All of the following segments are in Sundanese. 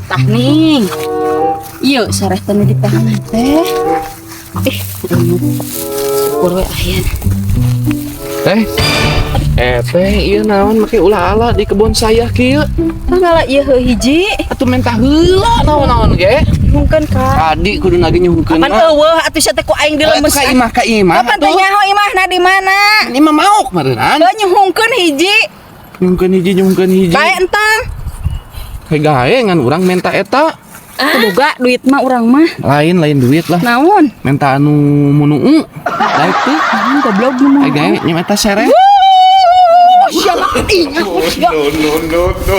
Tah nih. Ieu sareh teh nu ditahan teh. Eh, syukur we aya. Teh. Eh teh, ieu naon make ulah ala di kebun saya kieu? Tah ngala ieu heuh hiji. Atuh mentah heula naon-naon ge. Mungkin ka. Tadi kudu nage nyuhunkeun. Pan eueuh atuh sia teh ku aing dilemes. Ka imah, ka imah. Kapan teh nyaho imahna di mana? Imah maok meureunnan. Heuh, nyuhungkeun hiji. Nyuhunkeun hiji, nyuhunkeun hiji. Bae entang. Kayak gae ngan urang menta eta. Teu boga duit mah urang mah. Lain, lain duit lah. Naon? Menta anu munuu. Lain teh. Naon goblok nu Kayak gae nya eta sereh. Sia mah ih nyaho sia. No, no, no, no.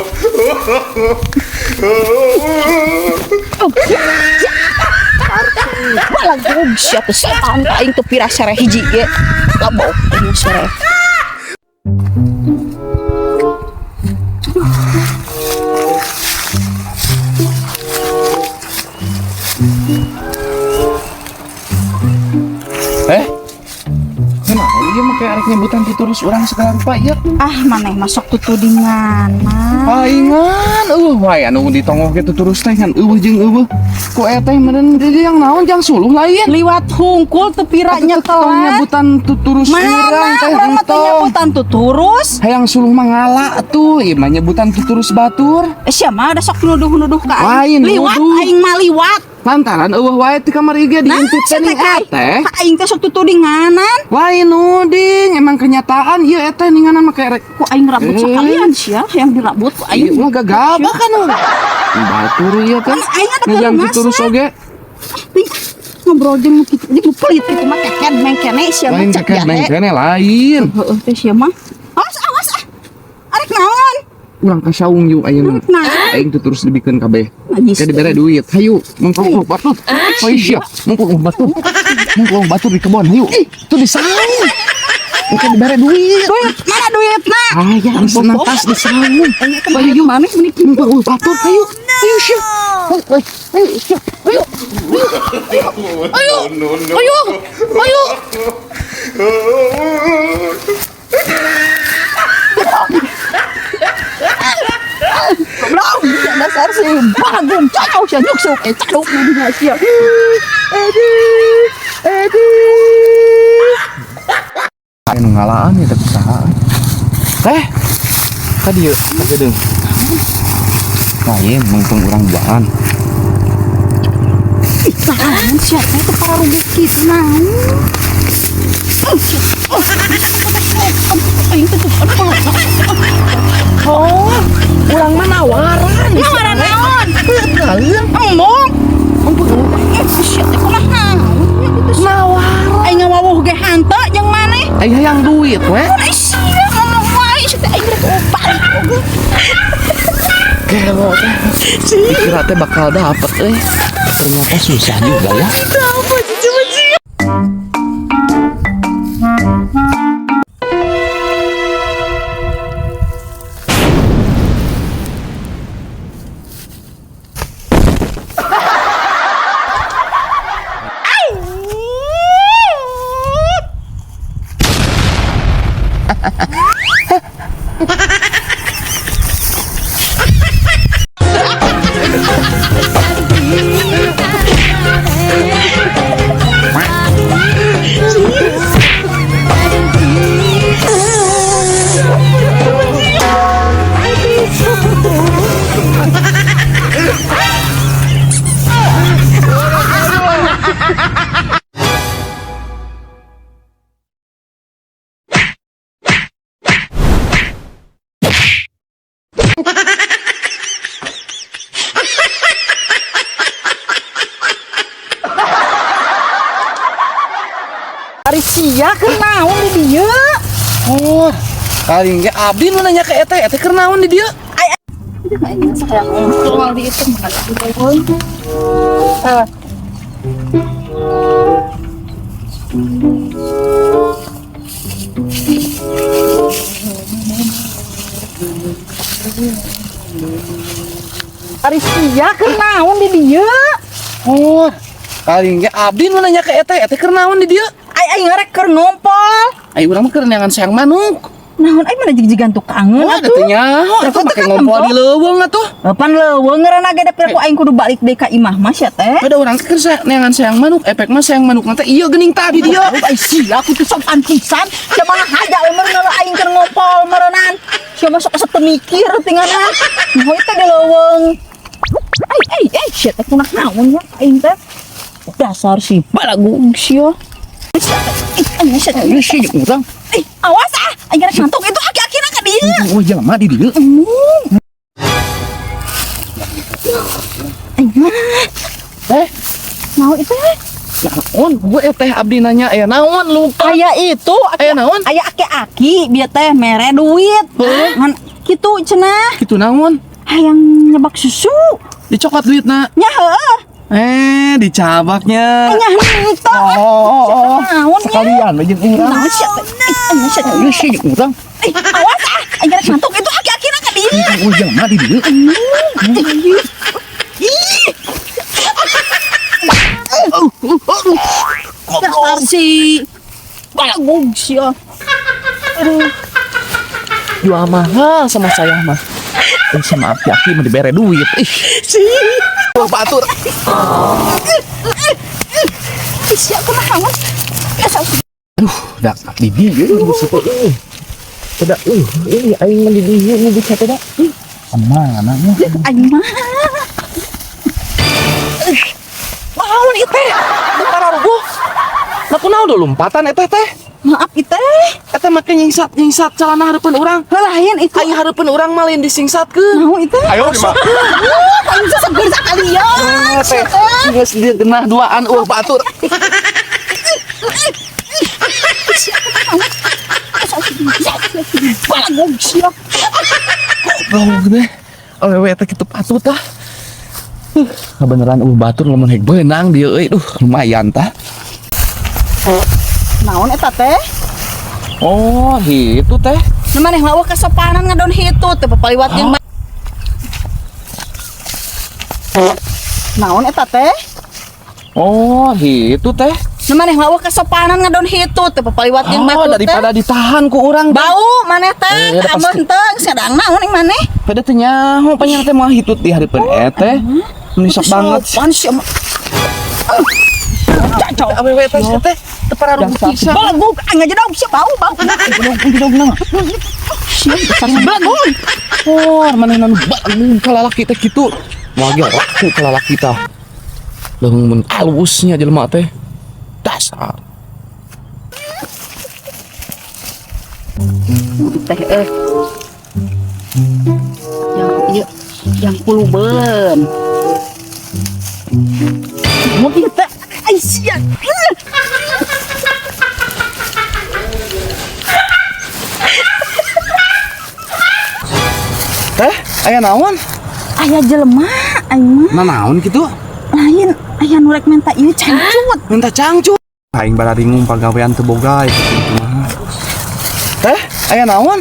Oh, sia. Walah sia teh setan ka aing teu pira sereh hiji ge. Labok aing sereh. Eh. Kunaon ieu mah kayak arek nyebutan titurus urang segala rupa ieu? Ah, maneh masuk tutudingan mah. Palingan eueuh wae anu ditongoh kitu terus teh ngan eueuh jeung eueuh. Ku eta teh meureun di yang naon jang suluh lain. Liwat hungkul teu pira Tong nyekelan. nyebutan tuturus Mana urang teh urang mah teu entong. nyebutan tuturus. Hayang suluh mah ngala atuh, ieu mah nyebutan tuturus batur. Eh, sia mah da sok nuduh-nuduh ka Lain aing. Liwat nuduh. aing mah liwat. Lantaran eueuh wae ti kamar ieu ge diintip sia teh teh ning teh. Ka aing teh sok tutudinganan. Lain nuding, emang kenyataan ieu eta ninganan mah kayak rek. Ku aing rabut Eh. sekalian sia yang dirabut ku Ieu aing. mah gagabah kan. Batur ieu teh. Kan aing ada Ngejang kelumasan. tuturus oge. Ih, ngobrol jeung nu kitu jeung nu pelit kitu mah keken mengkene sia mah Lain cek keken jahe. mengkene lain. Heeh teh sia mah. Awas awas ah. Arek naon? Urang ka saung yuk ayeuna. Nah. Aing tuh terus dibikeun kabeh. Najis. Kayak dibere duit. Hayu, mungkul batur. Oh siap, mungkul batur. Mungkul batur di kebon, hayu. Tuh di saung. Engke dibere duit. Duit mana duitna? Aya di senang tas di saung. Hayu maneh meuni Mungkul batur, hayu. Hayu siap. Hayu, hayu siap. Hayu. Ayo. No, no, Hayu. Hayu. Goblok, dasar si bagum cocok sia nyuksuk eh caduk di dinya sia. Edi. Edi. Anu ngalaan ya teh kusaha. Teh. Ka dieu, ka geudeung. Lain mungtung urang duaan. Ih, naon sia teh teu pararuguh kitu naon. Oh, sia. Oh, aing teh tuh. Oh, urang mah nawaran. Nawaran naon? Lain. Embung. Eh, sia teh kumaha? Nawaran. Aing ngawawuh ge hanteu jeung maneh. Aing hayang duit we. Ai sia ngomong wae sia teh aing rek balik oge. Gelo teh. Dikira teh bakal dapet euy. Ternyata susah juga ya. Ari sia keur naon di dieu? Oh, kali ge abdi nu nanya ke eta, eta keur naon di dieu? Aing sayang untung di itu makan untung. Ari sia keur naon di dieu? Oh, kali ge abdi nu nanya ke eta, eta keur naon di dieu? Ai aing rek keur ngompol. Ai urang mah keur neangan sayang manuk. Naon ai mana jig-jigan tukangeun Wah, atuh. teu nyaho atuh make ngompol di leuweung atuh. Pan leuweung ngaranna ge da pira ku aing kudu balik deui ka imah mah sia teh. Ada urang keur neangan sayang manuk, efek mah sayang manuk teh ieu geuning tadi dia. Ai sia aku tuh sopan pisan. Sia mah haja we meureun aing keur ngompol meureunnan. Sia mah sok asa teu mikir tinggalan. Nyaho teh di leuweung. Ai ai ai sia teh kunaon naon ya aing teh. Dasar si balagung sia. Sia teh, ih, aing sia teh. Ieu sih urang. Ih, awas ah, aing rek ngantuk itu aki-akina ka dieu. Oh, jelema di dieu. Embung. Aing mah, Teh, mau itu naon gue teh abdi nanya aya naon lupa. Aya itu, Aya naon? Aya aki-aki bieu teh mere duit. Heuh. Ngan kitu cenah, Kitu naon? hayang nyebak susu. Dicokot duitna. Nya heueuh. Eh, dicabaknya. Nya henteu. Oh. Naon nya? Sekalian we jeung urang. Naon sia teh? Ih, aing sia teh. Ieu sih urang. Ih, awas ah, aing rek ngantuk itu aki-akina ka dieu. Oh, jelema di dieu. Embung. Ih, dasar si balagung sia. Aduh. Jual mahal sama saya mah. Eh, sama aki-aki mah dibere duit. Ih, Si. wah batur. Ih, sia kunaon? Dasar si Aduh, dak di dieu geus teh. Tidak, ini aing mah di dieu nu bisa teh dak. Ih, kemana nya? Aing mah. Naon ieu teh? Teu pararuguh. Nah, kunaon do lompatan eta teh? Maaf ieu teh. Eta make nyingsat-nyingsat celana hareupeun urang. Lain itu. Aing hareupeun urang mah lain disingsatkeun. Naon itu? Ayo, Rima. Aing seger sakalian. Teh, geus dieu genah duaan eueuh batur. Balagung sia. Goblok deh. Awewe teh kitu patut tah. Kebeneran eueuh batur lamun hek beunang dieu euy. Duh, lumayan tah. Naon eta teh? Oh, itu teh. Nu maneh mah eueuh kasopanan ngadon hitu teh papaliwat jeung Naon eta teh? Oh, itu teh. Nu maneh mah eueuh kasopanan ngadon hitu teh papaliwat jeung Oh, batu teh. daripada ditahan ku urang teh. Bau maneh teh, Eh, udah kamu pasti. henteu geus ngadang naon ing maneh? Pada teh nyaho panjang teh moal hitut di hareupeun teh. Menisok banget. Sopan sia mah. Cacau. Awewe teh sia teh teu pararuguh pisan. Balagung aing aja dong sia bau bau. Gedog-gedog. Sia dasar balagung. Oh, manehna nu balagung ka lalaki teh kitu. Moal ge laku ka lalaki tah. Leung mun alusnya jelema teh. Dasar. Teh eh. Yang ieu yang pulubeun. Mau ieu teh ai sia. Teh, aya naon? Aya jelema aing mah. Nah, naon kitu? Lain aya nu rek menta ieu cangcut. Minta cangcut. Aing bararingung pagawean teu boga ieu kumaha. Teh, aya naon?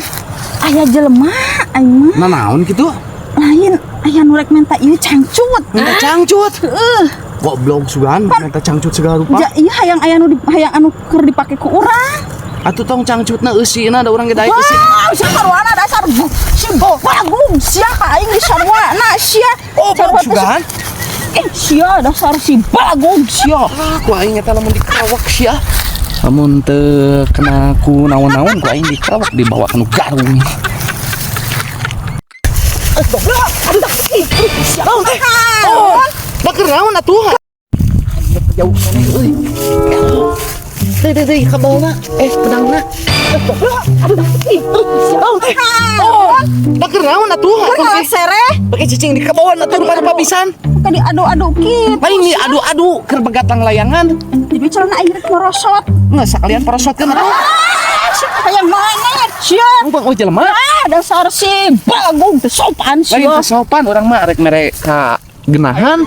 Aya jelema aing mah. Nah, naon kitu? Lain aya nu rek menta ieu cangcut. Minta cangcut. Heeh. Goblok sugan, minta cangcut segala rupa. Ja ieu hayang aya nu di, hayang anu keur dipake ku urang. Atuh tong cangcutna eusina da urang ge daek eusi. Wah, sia sarwana dasar si balagung sia ka aing di sarwana sia. Oh, Sarua teh sugan. Eh, sia dasar si balagung sia. Ah, ku aing eta lamun dikawak sia. Lamun teu kena ku naon-naon ku aing dikawak dibawa ka nu garung. Eh, goblok. Aduh, ih, ih, sia. Naon teh? Oh, baker naon atuh? Jauh keneh euy. Deui deui deui kabelna, eh pedangna. Goblok. Aduh, ih, ih, sia. Naon teh? Oh, baker naon atuh? Keur ngalak sereh. Pakai cicing di kebon atuh rupa-rupa pisan. Tadi adu-adu kitu. Paling diadu-adu keur begatang layangan. Jadi celana aing rek merosot. Nggak sekalian porosotkeun atuh. Ah, sia hayang mana sia. Numpang oh jelema. Ah, dasar si balagung teu sopan Lain sia. sopan urang mah rek mere ka genahan.